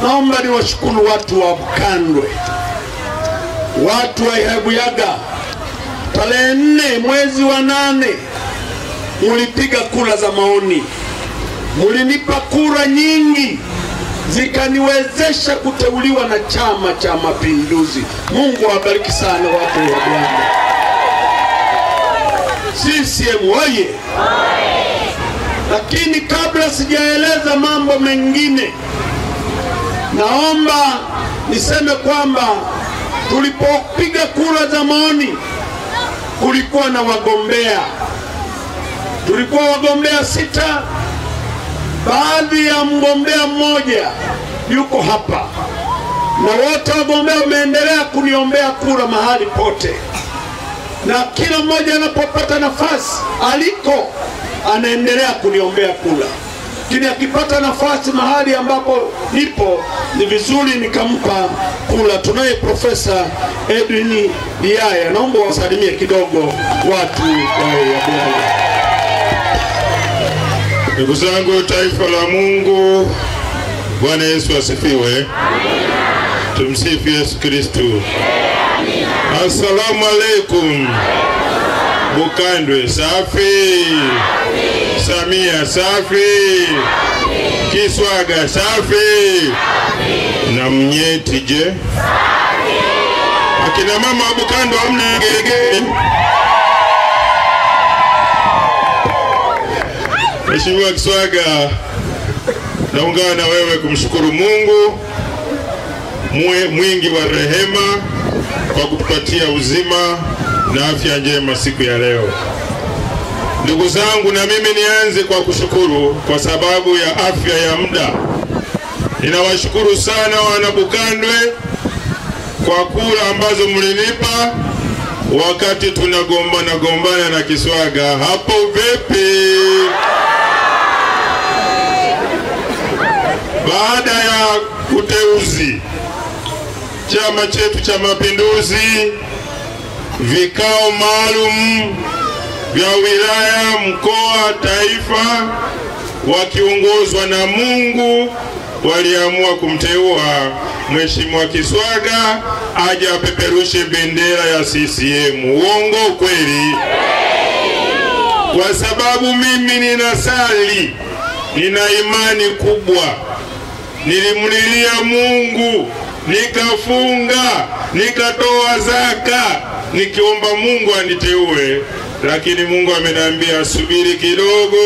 Naomba niwashukuru watu wa Bukandwe, watu wa Ihebuyaga. Tarehe 4 mwezi wa 8 mulipiga kura za maoni, mulinipa kura nyingi zikaniwezesha kuteuliwa na Chama cha Mapinduzi. Mungu awabariki sana watu wa Ihebuyaga. CCM oye! Lakini kabla sijaeleza mambo mengine, naomba niseme kwamba tulipopiga kura za maoni kulikuwa na wagombea. Tulikuwa wagombea 6. Baadhi ya mgombea mmoja yuko hapa, na wote wagombea wameendelea kuniombea kura mahali pote, na kila mmoja anapopata nafasi aliko anaendelea kuniombea kura. Lakini akipata nafasi mahali ambapo nipo ni vizuri nikampa kula. Tunaye Profesa Edwin Liyaya, naomba wasalimie kidogo watu wa Ihebuyaga. Ndugu zangu, taifa la Mungu, Bwana Yesu asifiwe. Amina. Tumsifu Yesu Kristo. Amina. Assalamu alaikum. Bukandwe safi. Samia safi. Kiswaga safi. Na Mnyeti je? Safi. Akina mama wa Bukandwe hamna geregere? Mheshimiwa Kiswaga, naungana na wewe kumshukuru Mungu mwingi wa rehema kwa kutupatia uzima na afya njema siku ya leo. Ndugu zangu, na mimi nianze kwa kushukuru kwa sababu ya afya ya muda. Ninawashukuru sana wana Bukandwe kwa kura ambazo mlinipa wakati tunagombana gombana na Kiswaga. Hapo vipi? Baada ya uteuzi chama chetu cha Mapinduzi, vikao maalum vya wilaya, mkoa, taifa, wakiongozwa na Mungu, waliamua kumteua Mheshimiwa Kiswaga aje apeperushe bendera ya CCM. Uongo kweli? Kwa sababu mimi ninasali, nina imani kubwa. Nilimlilia Mungu, nikafunga, nikatoa zaka, nikiomba Mungu aniteue. Lakini Mungu ameniambia subiri kidogo,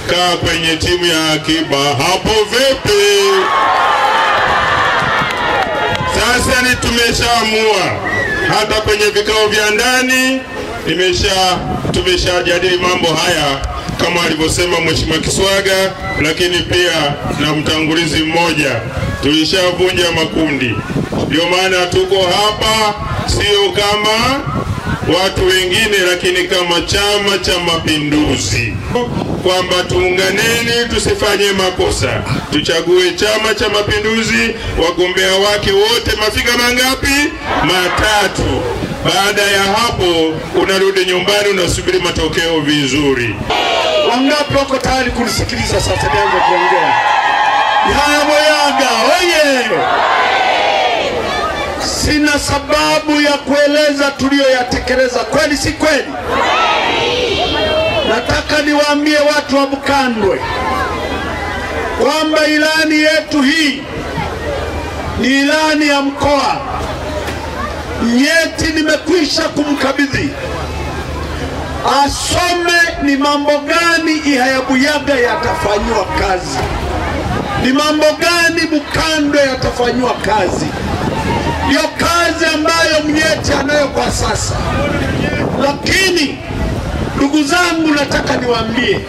kaa kwenye timu ya akiba. Hapo vipi? Sasa ni tumeshaamua, hata kwenye vikao vya ndani tumeshajadili mambo haya kama alivyosema Mheshimiwa Kiswaga, lakini pia na mtangulizi mmoja. Tulishavunja makundi, ndio maana tuko hapa, sio kama watu wengine, lakini kama Chama cha Mapinduzi, kwamba tuunganeni, tusifanye makosa, tuchague Chama cha Mapinduzi, wagombea wake wote mafika mangapi? 3. Baada ya hapo unarudi nyumbani, unasubiri matokeo vizuri. Wangapi wako tayari kunisikiliza sasa nianze kuongea? Ihebuyaga oye! Sina sababu ya kueleza tuliyoyatekeleza, kweli si kweli? Nataka niwaambie watu wa Bukandwe kwamba ilani yetu hii ni ilani ya mkoa. Nyeti nimekwisha kumkabidhi asome ni mambo gani Ihayabuyaga yatafanywa kazi, ni mambo gani Bukandwe yatafanywa kazi. Ndiyo kazi ambayo Mnyeti anayo kwa sasa. Lakini ndugu zangu, nataka niwaambie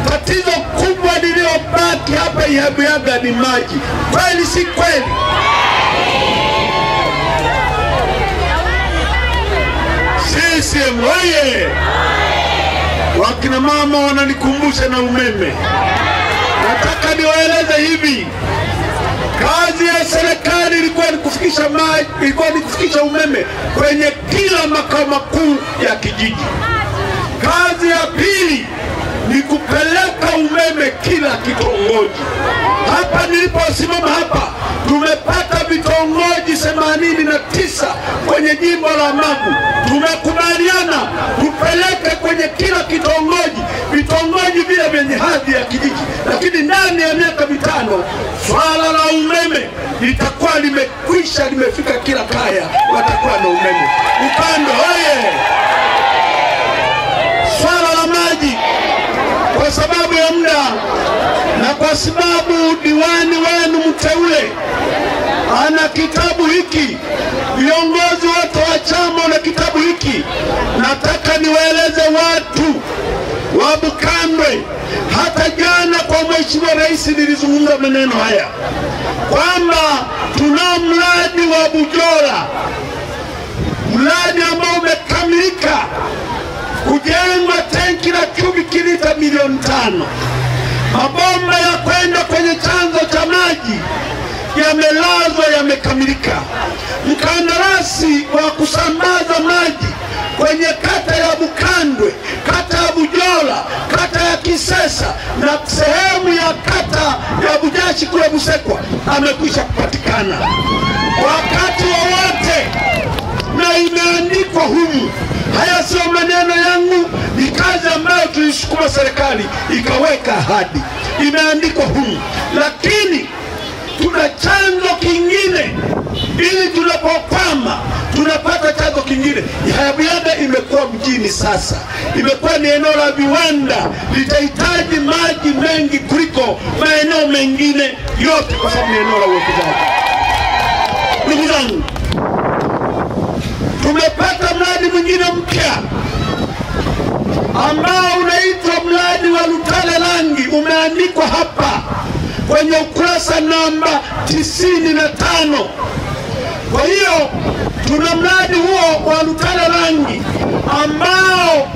tatizo kubwa lililobaki hapa Ihayabuyaga ni maji. Kweli si kweli? CCM oye! Wakina mama wananikumbusha na umeme. Nataka niwaeleze hivi, kazi ya serikali ilikuwa ni kufikisha maji, ilikuwa ni kufikisha umeme kwenye kila makao makuu ya kijiji. Kazi ya pili ni kupeleka umeme kila kitongoji. Hapa niliposimama hapa tumepata vitongoji 89 kwenye jimbo la Magu. Tumekubaliana tupeleke kwenye kila kitongoji, vitongoji vile vyenye hadhi ya kijiji. Lakini ndani ya miaka 5 swala la umeme litakuwa limekwisha, limefika kila kaya, watakuwa na umeme. Upande oye! Swala la maji, kwa sababu ya muda na kwa sababu diwani wenu mteule ana kitabu hiki, viongozi wote wa chama na kitabu hiki, nataka niwaeleze watu wa Bukandwe, hata jana kwa Mheshimiwa Rais nilizungumza maneno haya kwamba tunao mradi wa Bujora, mradi ambao umekamilika kujengwa tenki la cubic lita milioni 5. Mabomba ya kwenda kwenye chanzo cha maji yamelazwa, yamekamilika. Mkandarasi wa kusambaza maji kwenye kata ya Bukandwe, kata ya Bujora, kata ya Kisesa na sehemu ya kata ya Bujashi kule Busekwa amekwisha kupatikana wakati wowote, na imeandikwa humu. Haya sio maneno yangu, ni kazi ambayo tulisukuma serikali ikaweka ahadi, imeandikwa humu. Lakini tuna chanzo kingine, ili tunapokwama tunapata chanzo kingine. Ihayabuyaga imekuwa mjini sasa, imekuwa ni eneo la viwanda, litahitaji maji mengi kuliko maeneo mengine yote kwa sababu ni eneo la uwekezaji. Ndugu zangu, tumepata mradi mwingine mpya ambao unaitwa mradi wa Lutale Langi, umeandikwa hapa kwenye ukurasa namba 95. Kwa hiyo tuna mradi huo wa Lutale Langi ambao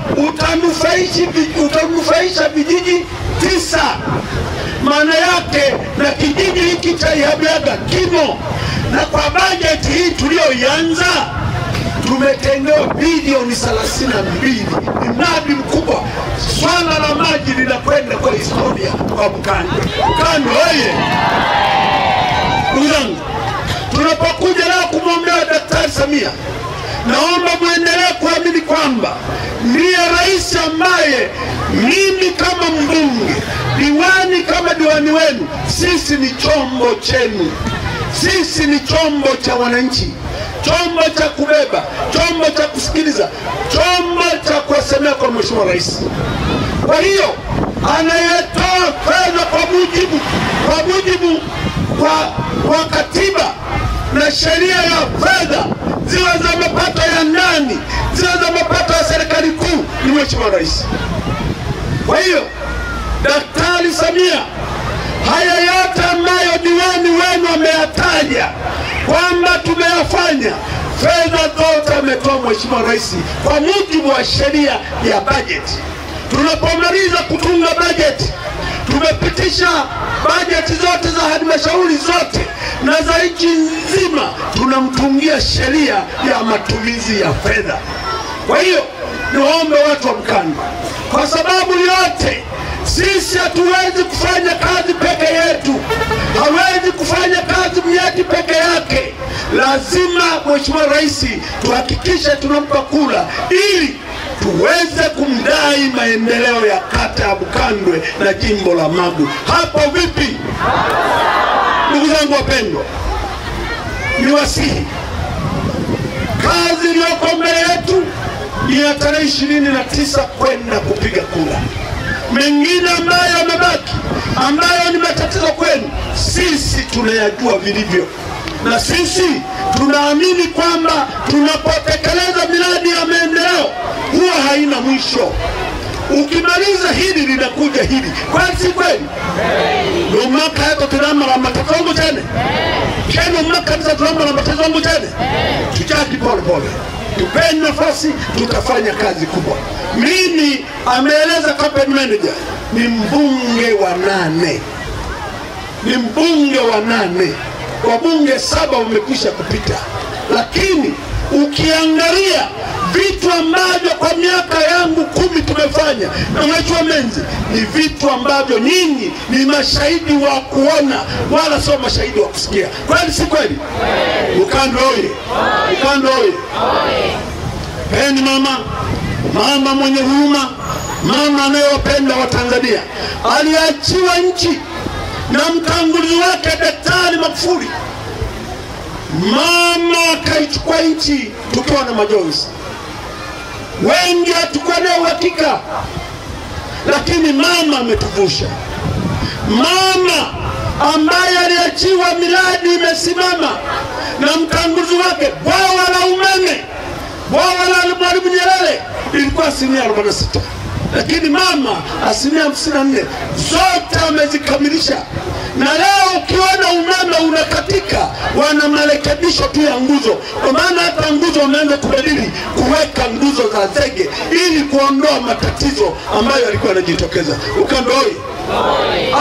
utanufaisha vijiji 9. Maana yake na kijiji hiki cha Ihayabuyaga kimo, na kwa bajeti hii tuliyoianza tumetengewa bilioni 32. Ni mradi mkubwa. Swala la maji linakwenda kwa historia kwa Bukandwe. Bukandwe oye! Ndugu zangu, tunapokuja leo kumwombea Daktari Samia, naomba muendelee kuamini kwamba ndiye rais ambaye mimi kama mbunge, diwani kama diwani wenu, sisi ni chombo chenu. Sisi ni chombo cha wananchi, chombo cha kubeba, chombo cha kusikiliza, chombo cha kuwasemea kwa Mheshimiwa Rais. Kwa hiyo anayetoa fedha kwa mujibu kwa katiba na sheria ya fedha, ziwe za mapato ya ndani, ziwe za mapato ya serikali kuu, ni Mheshimiwa Rais. Kwa hiyo Daktari Samia, haya yote ambayo diwani wenu ameyataja kwamba tumeyafanya, fedha zote ametoa Mheshimiwa Rais kwa mujibu wa sheria ya bajeti. Tunapomaliza kutunga bajeti, tumepitisha bajeti zote za halmashauri zote na za nchi nzima, tunamtungia sheria ya matumizi ya fedha. Kwa hiyo niwaombe watu wa Bukandwe, kwa sababu yote sisi hatuwezi kufanya kazi peke yetu, hawezi kufanya kazi Mnyeti peke yake. Lazima Mheshimiwa Rais tuhakikishe tunampa kula ili tuweze kumdai maendeleo ya kata ya Bukandwe na jimbo la Magu. Hapo vipi? Ndugu zangu wapendwa, niwasihi, kazi iliyoko mbele yetu ni ya tarehe 29 kwenda kupiga kura. Mengine ambayo yamebaki, ambayo ni matatizo kwenu, sisi tunayajua vilivyo, na sisi tunaamini kwamba tunapotekeleza miradi ya maendeleo huwa haina mwisho. Ukimaliza hili linakuja hili. Kweli si kweli? Lumaka hato tunamara matatizo chene. Keno maka tunamara matatizo chene. Tujaki pole pole. Tupeni nafasi, tutafanya kazi kubwa. Mimi ameeleza campaign manager ni mbunge wa 8. Ni mbunge wa 8. Wabunge 7 wamekwisha kupita. Lakini ukiangalia vitu ambavyo kwa miaka yangu 10 tumefanya na Mheshimiwa Menzi, ni vitu ambavyo nyinyi ni mashahidi wa kuona wala sio mashahidi wa kusikia. Kweli si kweli? Bukando oye! Bukando oye! Peni mama, mama mwenye huruma, mama anayewapenda wa Tanzania. Aliachiwa nchi na mtangulizi wake Daktari Magufuli. Mama akaichukua nchi tukiwa na majonzi. Wengi hatukuwa na uhakika, lakini mama ametuvusha. Mama ambaye aliachiwa miradi imesimama na mtangulizi wake, bwawa la umeme, bwawa la Mwalimu Nyerere ilikuwa 46%, lakini mama 54% zote amezikamilisha. Na leo ukiona umeme unakatika, wana marekebisho tu ya nguzo. Kwa maana hata nguzo wameanza kubadili kuweka nguzo za zege ili kuondoa matatizo ambayo yalikuwa yanajitokeza. Ukando oye!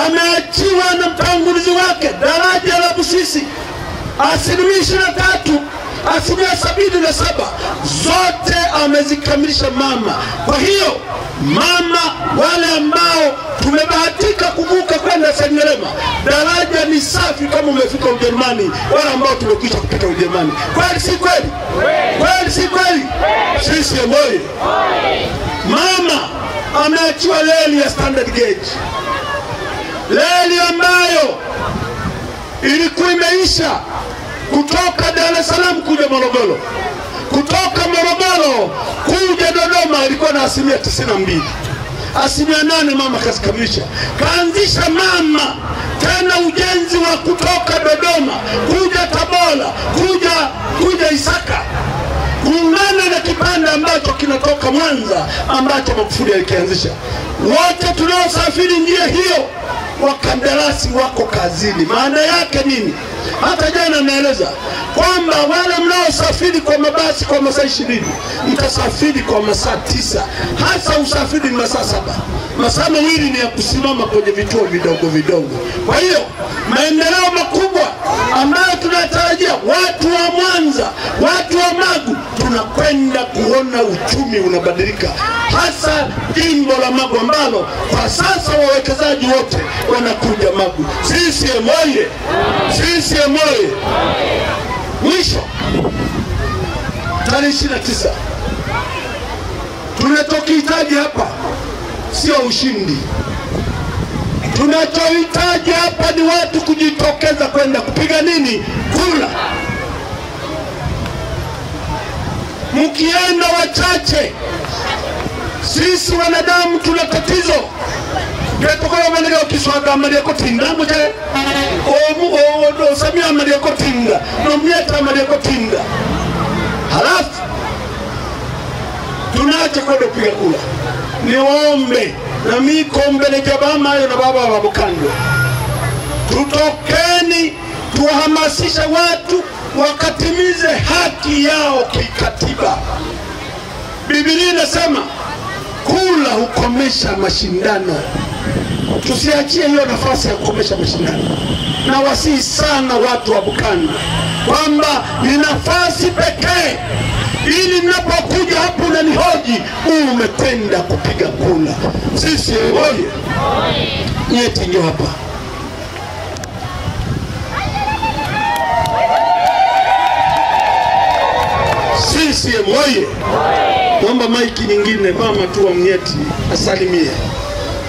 Ameachiwa na mtangulizi wake daraja la Busisi 23%, 77% zote amezikamilisha mama. Kwa hiyo mama, wale ambao tumebahatika kuvuka kwenda Sengerema, daraja ni safi kama umefika Ujerumani, wale ambao tumekwisha kupita Ujerumani. Kweli si kweli? Kweli si kweli? Sisi oye! Mama ameachiwa reli ya standard gauge, reli ambayo ilikuwa imeisha kutoka Dar es Salaam kuja Morogoro, kutoka Morogoro kuja Dodoma ilikuwa na 92%. 8% mama kazikamilisha. Kaanzisha mama tena ujenzi wa kutoka Dodoma kuja Tabora, kuja Isaka, kuungana na kipande ambacho kinatoka Mwanza ambacho Magufuli alikianzisha. Wote tunaosafiri njia hiyo, wakandarasi wako kazini. Maana yake nini? Hata jana naeleza kwamba wale mnaosafiri kwa mabasi kwa masaa 20, mtasafiri kwa masaa 9. Hasa usafiri ni masaa 7. Masaa 2 ni ya kusimama kwenye vituo vidogo vidogo. Kwa hiyo maendeleo makubwa ambayo tunatarajia watu wa Mwanza, watu wa Magu, tunakwenda kuona uchumi unabadilika, hasa jimbo la Magu ambalo kwa sasa wawekezaji wote wanakuja Magu. CCM oye! CCM oye! Mwisho, tarehe 29 tunachokihitaji hapa sio ushindi. Tunachohitaji hapa ni watu kujitokeza kwenda kupiga nini? Kura. Mkienda wachache, sisi wanadamu tuna tatizo. Ketokora maneno kiswaga amalia kotinda muje omu o Samia amalia kotinda no Mnyeta amalia kotinda, halafu tunaacha kwenda kupiga kura. Niombe na mikombele jabama na baba wa Bukando, tutokeni tuwahamasishe watu wakatimize haki yao kikatiba. Biblia inasema kula hukomesha mashindano. Tusiachie hiyo nafasi ya kukomesha mashindano. Na wasihi sana watu wa Bukando kwamba ni nafasi pekee ili mnapokuja hapo na nihoji umekwenda kupiga kula. Sisi oye! Nyeti ndio hapa. Sisi oye! Naomba maiki nyingine, mama tu wa Mnyeti asalimie.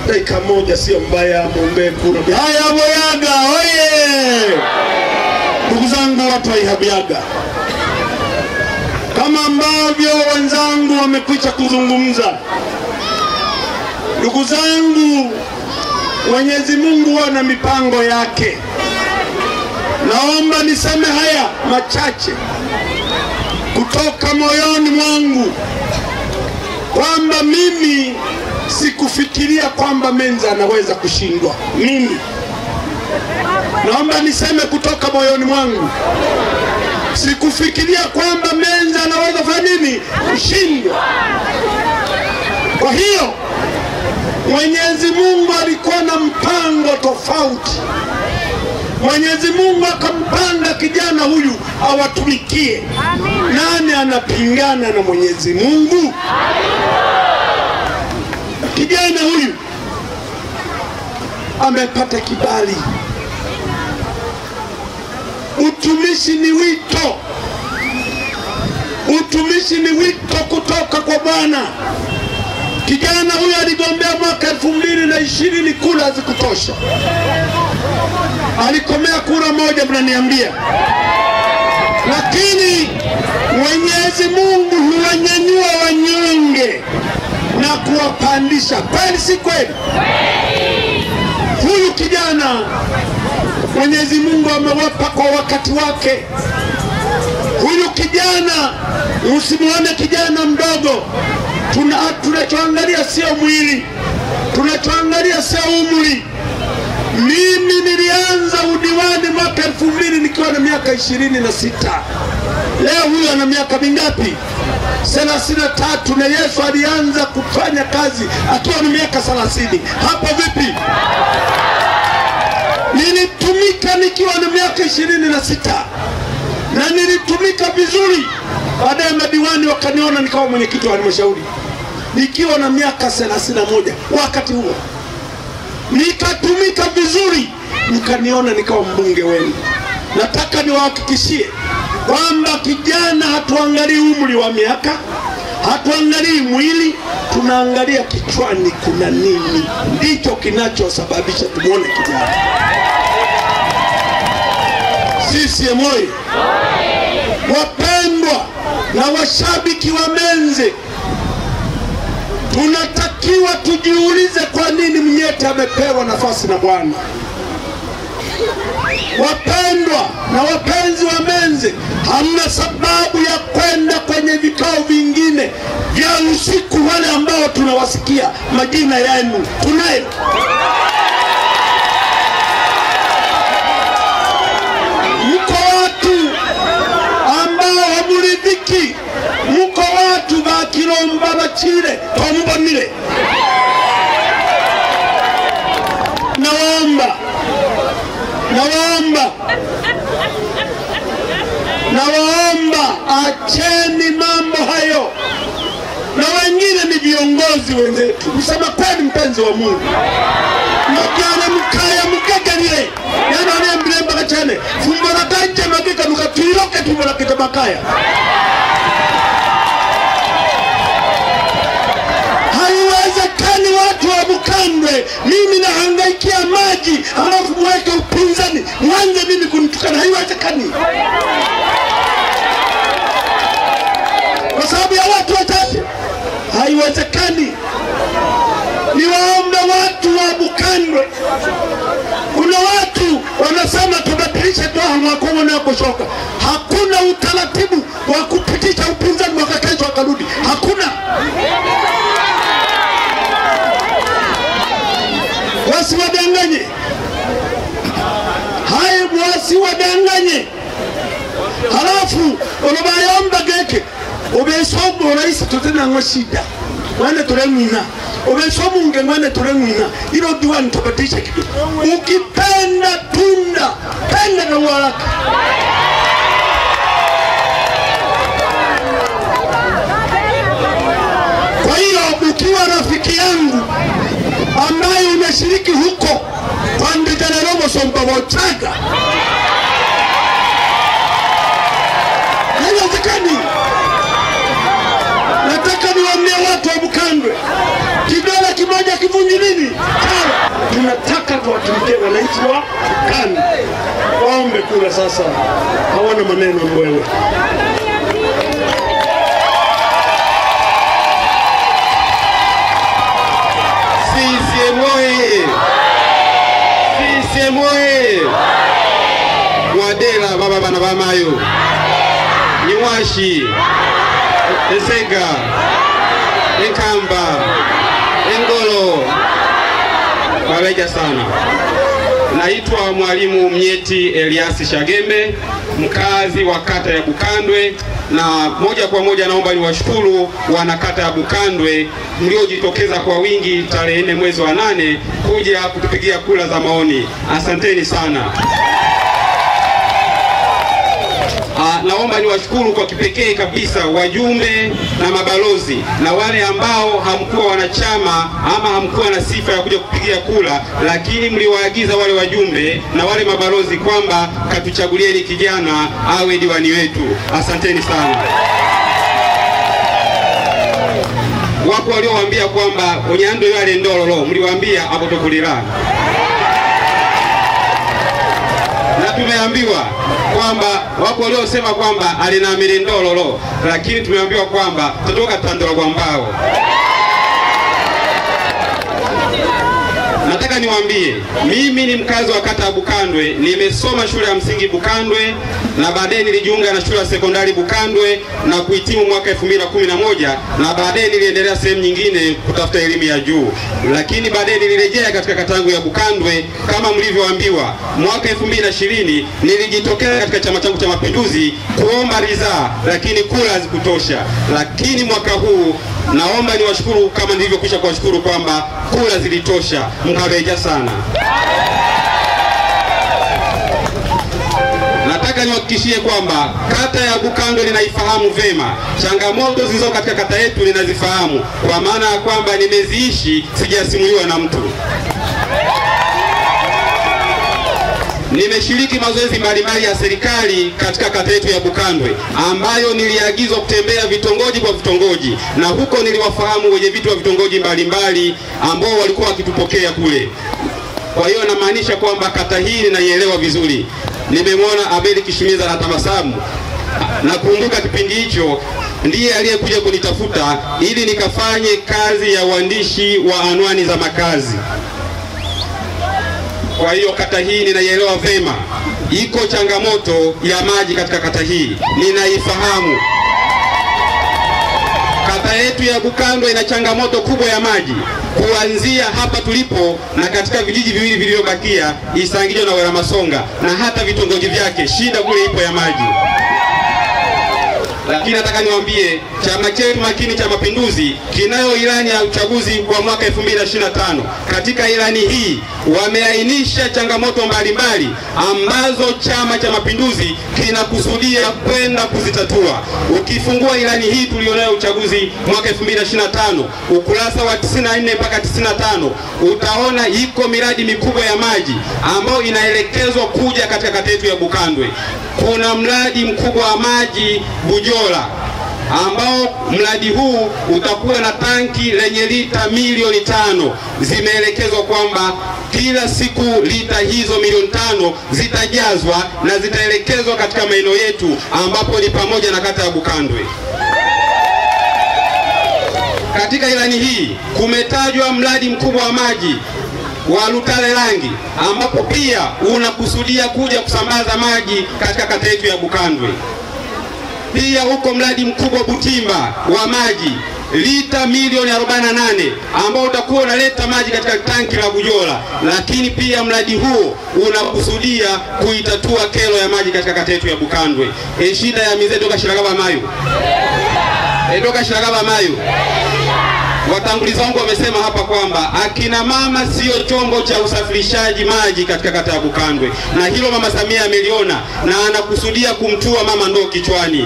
Dakika moja sio mbaya, muombe kura. Haya Boyaga oye! Ndugu zangu watu wa Ihabiaga, kama ambavyo wenzangu wamekwisha kuzungumza. Ndugu zangu, Mwenyezi Mungu ana mipango yake. Naomba niseme haya machache kutoka moyoni mwangu kwamba mimi sikufikiria kwamba Menza anaweza kushindwa. Mimi naomba niseme kutoka moyoni mwangu, sikufikiria kwamba Menza anaweza kufanya nini? Kushindwa. Kwa hiyo Mwenyezi Mungu alikuwa na mpango tofauti. Mwenyezi Mungu akampanga kijana huyu awatumikie. Nani anapingana na Mwenyezi Mungu? Kijana huyu amepata kibali. Utumishi ni wito. Utumishi ni wito kutoka kwa Bwana. Kijana huyu aligombea mwaka 2020, kura hazikutosha. Alikomea kura moja, mnaniambia. Lakini Mwenyezi Mungu huwanyanyua wanyonge na kuwapandisha. Kweli si kweli? Huyu kijana Mwenyezi Mungu amewapa kwa wakati wake. Huyu kijana, usimuone kijana mdogo. Tunachoangalia sio mwili, tunachoangalia sio umri. Mimi nilianza udiwani mwaka 2000 nikiwa na miaka 26. Leo huyu ana miaka mingapi? 33. Na Yesu alianza kufanya kazi akiwa na miaka 30. Hapo vipi? Nilitumika nikiwa na miaka 26 na nilitumika vizuri. Baadaye madiwani wakaniona nikawa mwenyekiti wa halmashauri nikiwa na miaka 31. Wakati huo nikatumika vizuri, mkaniona nikawa mbunge wenu. Nataka niwahakikishie kwamba kijana, hatuangalii umri wa miaka, hatuangalii mwili, tunaangalia kichwani kuna nini. Ndicho kinachosababisha tumuone kijana. CCM oyee! Wapendwa na washabiki wa Menze, tunatakiwa tujiulize kwa nini Mnyete amepewa nafasi na Bwana. Wapendwa na wapenzi wa Menze, hamna sababu ya kwenda kwenye vikao vingine vya usiku. Wale ambao tunawasikia majina yenu tunayo. Mko watu ambao hamuridhiki, mko watu bakilomba bachile tombonile. Nawaomba, nawaomba, nawaomba, acheni mambo hayo. Na wengine ni viongozi wenzetu. Msema kweli, mpenzi wa Mungu. Mjana mkaya mkekelile. Yana ane mbile chane. Fumbora kanje makeka mukatuiroke tumbora kitamakaya. Haiwezekani watu wa Bukandwe, mimi nahangaikia maji, halafu mweke upinzani, mwanze mimi kunitukana. Haiwezekani. Kwa sababu ya watu wachache. Haiwezekani. Niwaombe watu wa Bukandwe. Kuna watu wanasema tubadilishe toa mwaka na kushoka. Hakuna utaratibu wa kupitisha upinzani mwaka kesho akarudi. Hakuna. Wasiwadanganye. Hai, wasiwadanganye. Halafu unabayomba geke ubesomo rais tutena ngoshida. Wane turemwina. Ubesomo ngengwane turemwina. Ilo diwani tubadilishe kidogo. Ukipenda tunda, penda na waraka. Kwa hiyo ukiwa rafiki yangu ambaye umeshiriki huko kwa nditereromo somba wachaga, haiwezekani. Nataka niwaambie watu wa Bukandwe, kidole kimoja kivunji nini? Sawa. Tunataka tuwatumikie wananchi wa Bukandwe. Waombe kura sasa, hawana maneno wewe. CCM oye! CCM oye! Mwadela baba bana bamayo. Niwashi. Esega. Enkamba. Engolo. Waweja sana. Naitwa Mwalimu Mnyeti Eliasi Shagembe, mkazi wa kata ya Bukandwe, na moja kwa moja naomba niwashukuru wanakata ya Bukandwe mliojitokeza kwa wingi tarehe 4 mwezi wa 8 kuja kutupigia kura za maoni. Asanteni sana. Naomba niwashukuru kwa kipekee kabisa wajumbe na mabalozi na wale ambao hamkuwa wanachama ama hamkuwa na sifa ya kuja kupigia kura, lakini mliwaagiza wale wajumbe na wale mabalozi kwamba katuchagulieni kijana awe diwani wetu. Asanteni sana. Wako waliowaambia kwamba onyando yale ndololo, mliwaambia abotokulira. Na tumeambiwa kwamba wako waliosema kwamba alina mirindololo, lakini tumeambiwa kwamba tutoka tandora kwa mbao. Nataka niwaambie, mimi ni mkazi wa kata ya Bukandwe, nimesoma shule ya msingi Bukandwe na baadaye nilijiunga na shule ya sekondari Bukandwe na kuhitimu mwaka 2011, na baadaye niliendelea sehemu nyingine kutafuta elimu ya juu. Lakini baadaye nilirejea katika kata yangu ya Bukandwe kama mlivyoambiwa. Mwaka 2020 nilijitokea katika chama changu cha Mapinduzi kuomba ridhaa, lakini kura hazikutosha. Lakini mwaka huu naomba niwashukuru kama nilivyokwisha kuwashukuru kwamba kura zilitosha. Mkabeja sana. Nataka niwahakikishie kwamba kata ya Bukandwe ninaifahamu vema. Changamoto zilizo katika kata yetu ninazifahamu, kwa maana ya kwamba nimeziishi, sijasimuliwa na mtu. Nimeshiriki mazoezi mbalimbali ya serikali katika kata yetu ya Bukandwe, ambayo niliagizwa kutembea vitongoji kwa vitongoji, na huko niliwafahamu wenye vitu wa vitongoji mbalimbali ambao walikuwa wakitupokea kule. Kwa hiyo namaanisha kwamba kata hii ninaielewa vizuri. Nimemwona Abeli Kishimiza na tabasamu. Nakumbuka kipindi hicho ndiye aliyekuja kunitafuta ili nikafanye kazi ya uandishi wa anwani za makazi. Kwa hiyo kata hii ninaielewa vema. Iko changamoto ya maji katika kata hii, ninaifahamu. Kata yetu ya Bukandwe ina changamoto kubwa ya maji, kuanzia hapa tulipo na katika vijiji viwili vilivyobakia, Isangijo na Weramasonga, na hata vitongoji vyake, shida kule ipo ya maji. Lakini nataka niwaambie, chama chetu makini cha Mapinduzi kinayo ilani ya uchaguzi kwa mwaka 2025. Katika ilani hii wameainisha changamoto mbalimbali ambazo chama cha Mapinduzi kinakusudia kwenda kuzitatua. Ukifungua ilani hii tulionayo uchaguzi mwaka 2025, ukurasa wa 94 mpaka 95, utaona iko miradi mikubwa ya maji ambayo inaelekezwa kuja katika kata yetu ya Bukandwe. Kuna mradi mkubwa wa maji Bujola, ambao mradi huu utakuwa na tanki lenye lita milioni 5. Zimeelekezwa kwamba kila siku lita hizo milioni 5 zitajazwa na zitaelekezwa katika maeneo yetu, ambapo ni pamoja na kata ya Bukandwe. Katika ilani hii kumetajwa mradi mkubwa wa maji wa Lutale Rangi, ambapo pia unakusudia kuja kusambaza maji katika kata yetu ya Bukandwe. Pia huko mradi mkubwa Butimba wa maji lita milioni 48 ambao utakuwa unaleta maji katika tanki la Bujola, lakini pia mradi huo unakusudia kuitatua kero ya maji katika kata yetu ya Bukandwe. Shida ya mizee toka Shiragaba Mayu. Toka Shiragaba Mayu. Watangulizi wangu wamesema hapa kwamba akina mama sio chombo cha usafirishaji maji katika kata ya Bukandwe, na hilo Mama Samia ameliona na anakusudia kumtua mama ndoo kichwani.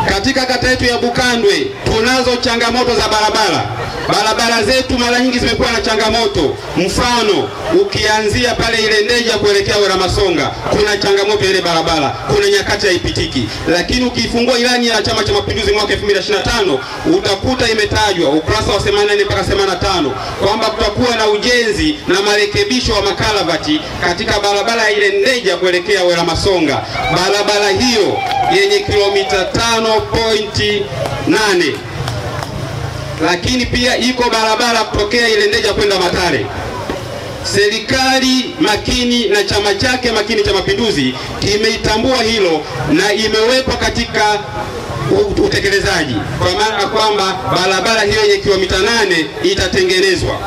Katika kata yetu ya Bukandwe tunazo changamoto za barabara. Barabara zetu mara nyingi zimekuwa na changamoto. Mfano, ukianzia pale Ilendeja kuelekea Weramasonga kuna changamoto ile barabara, kuna nyakati haipitiki. Lakini ukifungua ilani ya Chama cha Mapinduzi mwaka 2025 utakuta imetajwa ukurasa wa 84 mpaka 85 kwamba kutakuwa na ujenzi na marekebisho wa makalavati katika barabara ya Ilendeja kuelekea Weramasonga. Barabara hiyo yenye kilomita 5.8 Lakini pia iko barabara kutokea Ilendeja kwenda Matare. Serikali makini na chama chake makini cha Mapinduzi kimeitambua hilo na imewekwa katika utekelezaji, kwa maana kwamba barabara hiyo yenye kilomita 8 itatengenezwa.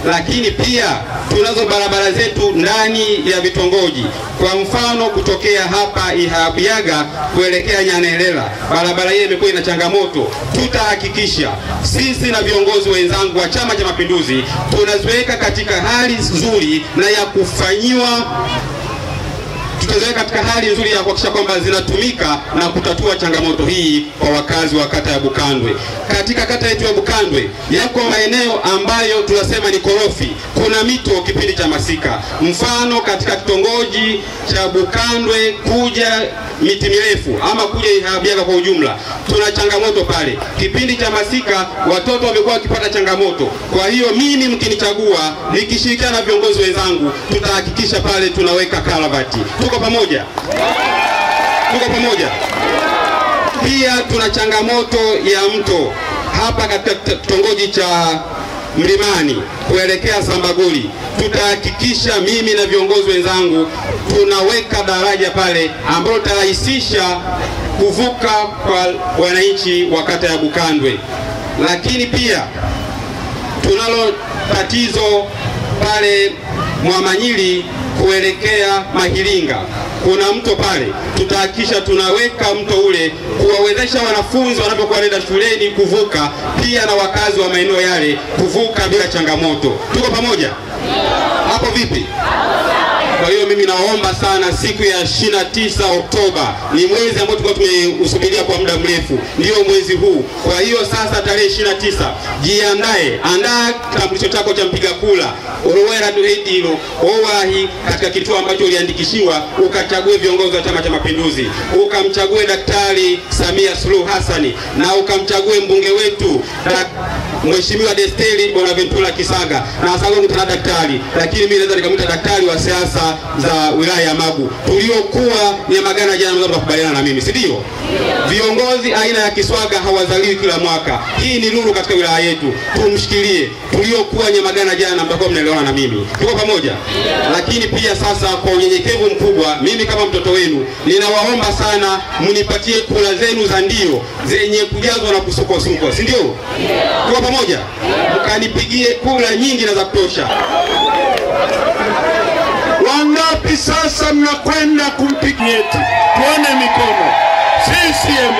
Lakini pia tunazo barabara zetu ndani ya vitongoji. Kwa mfano kutokea hapa Ihabuyaga kuelekea Nyanelela, barabara hiyo imekuwa ina changamoto. Tutahakikisha sisi na viongozi wenzangu wa Chama cha Mapinduzi tunaziweka katika hali nzuri na ya kufanyiwa, tutaziweka katika hali nzuri ya kuhakikisha kwamba zinatumika na kutatua changamoto hii kwa wakazi wa kata ya Bukandwe. Katika kata yetu ya Bukandwe yako maeneo ambayo tunasema ni korofi, kuna mito kipindi cha masika. Mfano katika kitongoji cha Bukandwe kuja miti mirefu ama kuja Ihabuyaga kwa ujumla, tuna changamoto pale. Kipindi cha masika watoto wamekuwa wakipata changamoto. Kwa hiyo mimi mkinichagua, nikishirikiana na viongozi wenzangu, tutahakikisha pale tunaweka karavati. Tuko pamoja? Tuko pamoja? Pia tuna changamoto ya mto hapa katika kitongoji cha Mlimani kuelekea Sambaguli. Tutahakikisha mimi na viongozi wenzangu tunaweka daraja pale ambalo litarahisisha kuvuka kwa wananchi wa kata ya Bukandwe. Lakini pia tunalo tatizo pale Mwamanyili kuelekea Mahilinga, kuna mto pale. Tutahakikisha tunaweka mto ule kuwawezesha wanafunzi wanapokuwa wanaenda shuleni kuvuka, pia na wakazi wa maeneo yale kuvuka bila changamoto. Tuko pamoja hapo vipi? Kwa hiyo mimi naomba sana, siku ya 29 Oktoba ni mwezi ambao tulikuwa tumeusubiria kwa muda mrefu, ndio mwezi huu. Kwa hiyo sasa tarehe 29 jiandae, andaa kitambulisho chako cha mpiga kura, orowera duhedilo owahi katika kituo ambacho uliandikishiwa, ukachague viongozi wa Chama cha Mapinduzi, ukamchague Daktari Samia Suluhu Hassan na ukamchague mbunge wetu Mheshimiwa Desteli Bonaventura Kisaga. Na sababu mtana daktari, lakini mimi naweza nikamwita daktari wa siasa za wilaya ya Magu. Tuliokuwa Nyamagana jana mnaweza kukubaliana na mimi, si ndio? Viongozi aina ya Kiswaga hawazaliwi kila mwaka. Hii ni nuru katika wilaya yetu, tumshikilie. Tuliokuwa Nyamagana jana mtakuwa mnaelewana na mimi. Tuko pamoja? Lakini pia sasa kwa unyenyekevu mkubwa, mimi kama mtoto wenu ninawaomba sana mnipatie kura zenu za ndio zenye kujazwa na kusukosukwa, si ndio? Tuko pamoja? Mkanipigie kura nyingi na za kutosha. Wangapi sasa mnakwenda kumpigia? Tuone mikono. CCM